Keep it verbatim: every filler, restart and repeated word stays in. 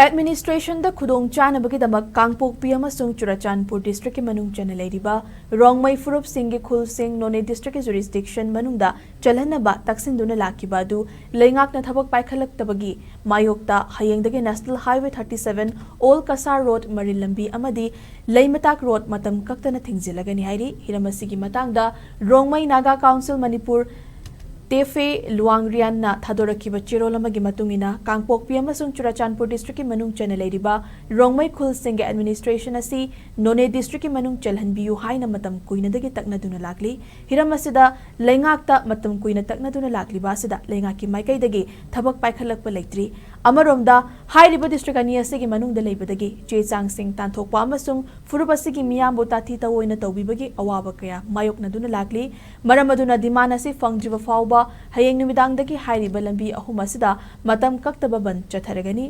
ꯑꯦꯗꯃꯤꯅꯤꯁꯇ꯭ꯔꯦꯁꯟꯗ ꯈꯨꯗꯣꯡ ꯆꯥꯅꯕꯒꯤꯗꯃꯛ ꯀꯥꯡꯄꯣꯛꯄꯤ ꯑꯃꯁꯨꯡ ꯆꯨꯔꯆꯥꯟꯄꯨꯔ ꯗꯤꯁꯇ꯭ꯔꯤꯛꯀꯤ ꯃꯅꯨꯡ ꯆꯟꯅ ꯂꯩꯔꯤꯕ ꯔꯣꯡꯃꯩ ꯐꯨꯔꯨꯞꯁꯤꯡꯒꯤ ꯈꯨꯜꯁꯤꯡ ꯅꯣꯅꯦ ꯗꯤꯁꯇ꯭ꯔꯤꯛꯀꯤ ꯖꯨꯔꯤꯁꯗꯤꯛꯁꯟ ꯃꯅꯨꯡꯗ ꯆꯜꯍꯟꯅꯕ ꯇꯛꯁꯤꯟꯗꯨꯅ ꯂꯥꯛꯈꯤꯕ ꯑꯗꯨ ꯂꯩꯉꯥꯛꯅ ꯊꯕꯛ ꯄꯥꯏꯈꯠꯂꯛꯇꯕꯒꯤ ꯃꯥꯌꯣꯛꯇ ꯍꯌꯦꯡꯗꯒꯤ National Highway thirty seven, Old Kasar Road, ꯃꯔꯤꯜ ꯂꯝꯕꯤ ꯑꯃꯗꯤ ꯂꯩꯃꯇꯥꯛ ꯔꯣꯗ ꯃꯇꯝ ꯀꯛꯇꯅ ꯊꯤꯡꯖꯤꯜꯂꯒꯅꯤ ꯍꯥꯏꯔꯤ꯫ ꯍꯤꯔꯝ ꯑꯁꯤꯒꯤ ꯃꯇꯥꯡꯗ ꯔꯣꯡꯃꯩ ꯅꯥꯒꯥ ꯀꯥꯎꯟꯁꯤꯜ ꯃꯅꯤꯄꯨꯔ, ꯇꯦꯐꯦ ꯂꯨꯋꯥꯡꯔꯤꯌꯥꯟꯅ ꯊꯥꯗꯣꯔꯛꯈꯤꯕ ꯆꯦꯔꯣꯜ ꯑꯃꯒꯤ ꯃꯇꯨꯡ ꯏꯟꯅ, ꯀꯥꯡꯄꯣꯛꯄꯤ ꯑꯃꯁꯨꯡ ꯆꯨꯔꯆꯥꯟꯄꯨꯔ ꯗꯤꯁꯇ꯭ꯔꯤꯛꯀꯤ ꯃꯅꯨꯡ ꯆꯟꯅ ꯂꯩꯔꯤꯕ ꯔꯣꯡꯃꯩ ꯈꯨꯜꯁꯤꯡꯒꯤ ꯑꯦꯗꯃꯤꯅꯤꯁꯇ꯭ꯔꯦꯁꯟ ꯑꯁꯤ ꯅꯣꯅꯦ ꯗꯤꯁꯇ꯭ꯔꯤꯛꯀꯤ ꯃꯅꯨꯡ ꯆꯜꯍꯟꯕꯤꯌꯨ ꯍꯥꯏꯅ ꯃꯇꯝ ꯀꯨꯏꯅꯗꯒꯤ ꯇꯛꯅꯗꯨꯅ ꯂꯥꯛꯂꯤ꯫ ꯍꯤꯔꯝ ꯑꯁꯤꯗ ꯂꯩꯉꯥꯛꯇ ꯃꯇꯝ ꯀꯨꯏꯅ ꯇꯛꯅꯗꯨꯅ ꯂꯥꯛꯂꯤꯕ ꯑꯁꯤꯗ ꯂꯩꯉꯥꯛꯀꯤ ꯃꯥꯏꯀꯩꯗꯒꯤ ꯊꯕꯛ ꯄꯥꯏꯈꯠꯂꯛꯄ ꯂꯩꯇ꯭ꯔꯤ꯫ ꯑꯃꯔꯣꯝꯗ, ꯍꯥꯏꯔꯤꯕ ꯗꯤꯁꯇ꯭ꯔꯤꯛ ꯑꯅꯤ ꯑꯁꯤꯒꯤ ꯃꯅꯨꯡꯗ ꯂꯩꯕꯗꯒꯤ ꯆꯦ ꯆꯥꯡꯁꯤꯡ ꯇꯥꯟꯊꯣꯛꯄ ꯑꯃꯁꯨꯡ ꯐꯨꯔꯨꯞ ꯑꯁꯤꯒꯤ ꯃꯤꯌꯥꯝꯕꯨ ꯇꯥꯊꯤ ꯇꯧꯑꯣꯏꯅ ꯇꯧꯕꯤꯕꯒꯤ ꯑꯋꯥꯕ ꯀꯌꯥ ꯃꯥꯌꯣꯛꯅꯗꯨꯅ ꯂꯥꯛꯂꯤ꯫ ꯃꯔꯝ ꯑꯗꯨꯅ, ꯗꯤꯃꯥꯟ ꯑꯁꯤ ꯐꯪꯗ꯭ꯔꯤꯕ ꯐꯥꯎꯕ ꯍꯌꯦꯡ ꯅꯨꯃꯤꯗꯥꯡꯗꯒꯤ ꯍꯥꯏꯔꯤꯕ ꯂꯝꯕꯤ ꯑꯍꯨꯝ ꯑꯁꯤꯗ ꯃꯇꯝ ꯀꯛꯇꯕ ꯕꯟꯗ ꯆꯠꯊꯔꯒꯅꯤ꯫